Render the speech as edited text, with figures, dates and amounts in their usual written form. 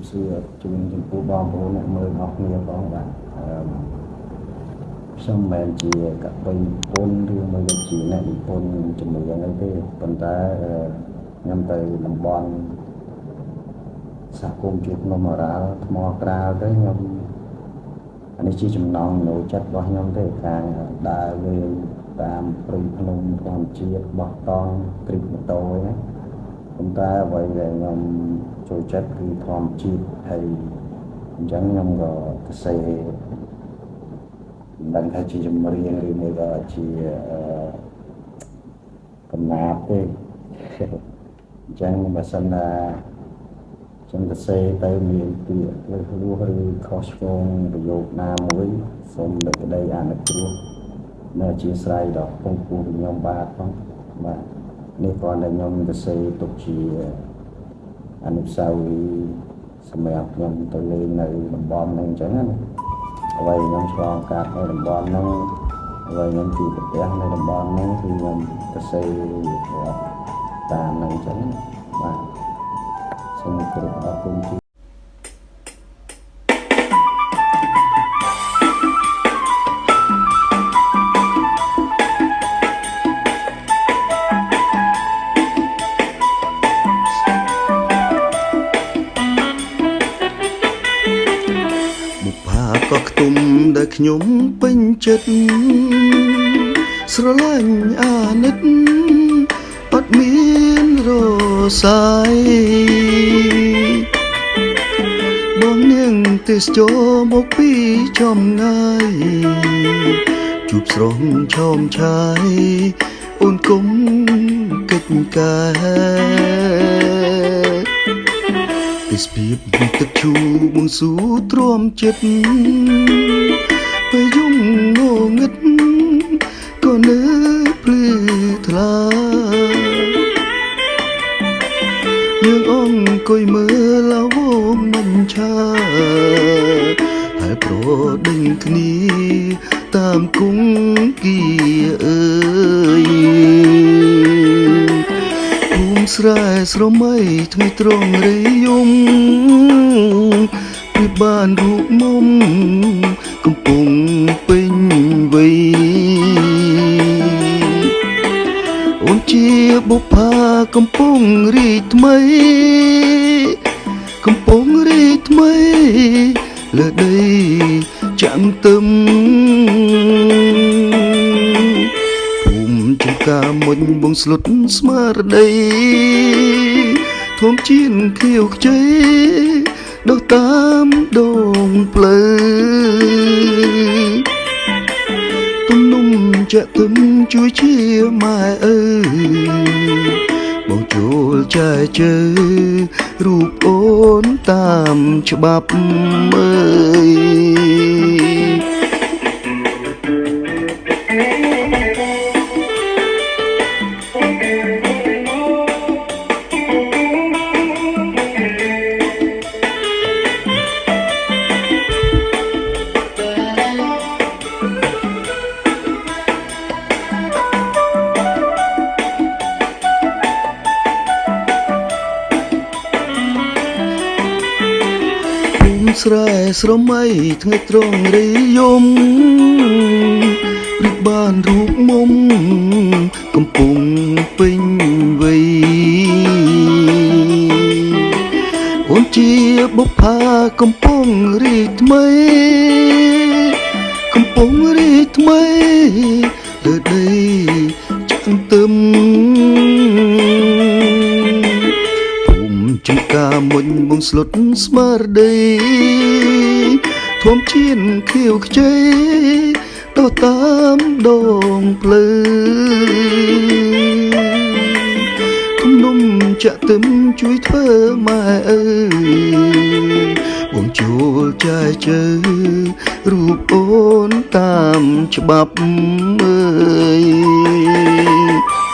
រាបសួរជូនចំពោះបងប្អូនអ្នកមើលអស់គ្នាផងបាទអឺខ្ញុំមិនមែនជាកវីនិពន្ធឬមួយក៏ជាអ្នកនិពន្ធចម្រៀងអីទេប៉ុន្តែខ្ញុំទៅតំបន់សហគមន៍ជួរភ្នំអរ៉ាល់ថ្មក្រាលទៅខ្ញុំអានេះជាចំណងចំណូលចិត្តរបស់ខ្ញុំទេការដើរលេងតាមព្រៃភ្នំធម្មជាតិបោះតង់ទ្រីបម៉ូតូហ្នឹងប៉ុន្តែអ្វីដែលខ្ញុំចូលចិត្តគឺធម្មជាតិហើយអញ្ចឹងខ្ញុំក៏សរសេរមិនដឹងថាជាចម្រៀងឬមួយក៏ជាកំណាព្យទេអញ្ចឹងបើសិនណាខ្ញុំសរសេរទៅមានពាក្យលើសលួសឬខុសឆ្គងប្រយោគណាមួយសូមលើកក្តីអនុគ្រោះនៅអធិស្ឋានដល់ពងពូខ្ញុំបាទផងបាទនេះគ្រាន់តែខ្ញុំសរសេរទុកជាអនុស្សាវរីយ៍សម្រាប់ខ្ញុំទៅលេងនៅតំបន់ហ្នឹងអញ្ចឹងណាអ្វីខ្ញុំឆ្លងកាត់នៅតំបន់ហ្នឹងអ្វីខ្ញុំជួបប្រទះនៅតំបន់ហ្នឹងគឺខ្ញុំសរសេររាប់តាមហ្នឹងអញ្ចឹងបាទសូមគោរពអរគុណ។ បុប្ផាក៏ខ្ទុំដែលខ្ញុំពេញចិត្តស្រឡាញ់អាណិតអត់មានរសាយបងនាងទេសចរមកពីចម្ងាយជួបស្រងឆោមឆាយអូនគុំកិច្ចការទេសភាពទឹកឈូបងស៊ូទ្រាំចិត្តពេលយំងងឹតក៏នៅភ្លឺថ្លាយើងអង្គុយមើលអវងមិនឆាហើយប្រដេញគ្នាតាមគង្គាអើយភូមិស្រែស្រមៃថ្ងៃត្រង់រយំព្រៀបបានរូបមុំកំពុងពេញវ័យអូនជាបុប្ផាកំពុងរីកថ្មីកំពុងរីកថ្មីលើដីចាំងទឹមភូមិចំការមុញបងស្លុតស្មារតីធំជាងខៀវខ្ចីដុះតាមដងផ្លូវទំនុំចាក់ទឹមជួយជាម៉ែឪបងចូលចែជើរូបអូនតាមច្បាប់អើយ ភូមិស្រែស្រមៃថ្ងៃត្រង់រយំព្រៀបបានរូបមុំកំពុងពេញវ័យអូនជាបុប្ផាកំពុងរីកថ្មីកំពុងរីកថ្មីលើដីចាំងទឹម ភូមិចំការមុញបងស្លុតស្មារតីធំជាងខៀវខ្ចីដុះតាមដងផ្លូវទំនុំចាក់ទឹមជួយធ្វើម៉ែឪបងជួលចែជើរូបអូនតាមច្បាប់អើយ។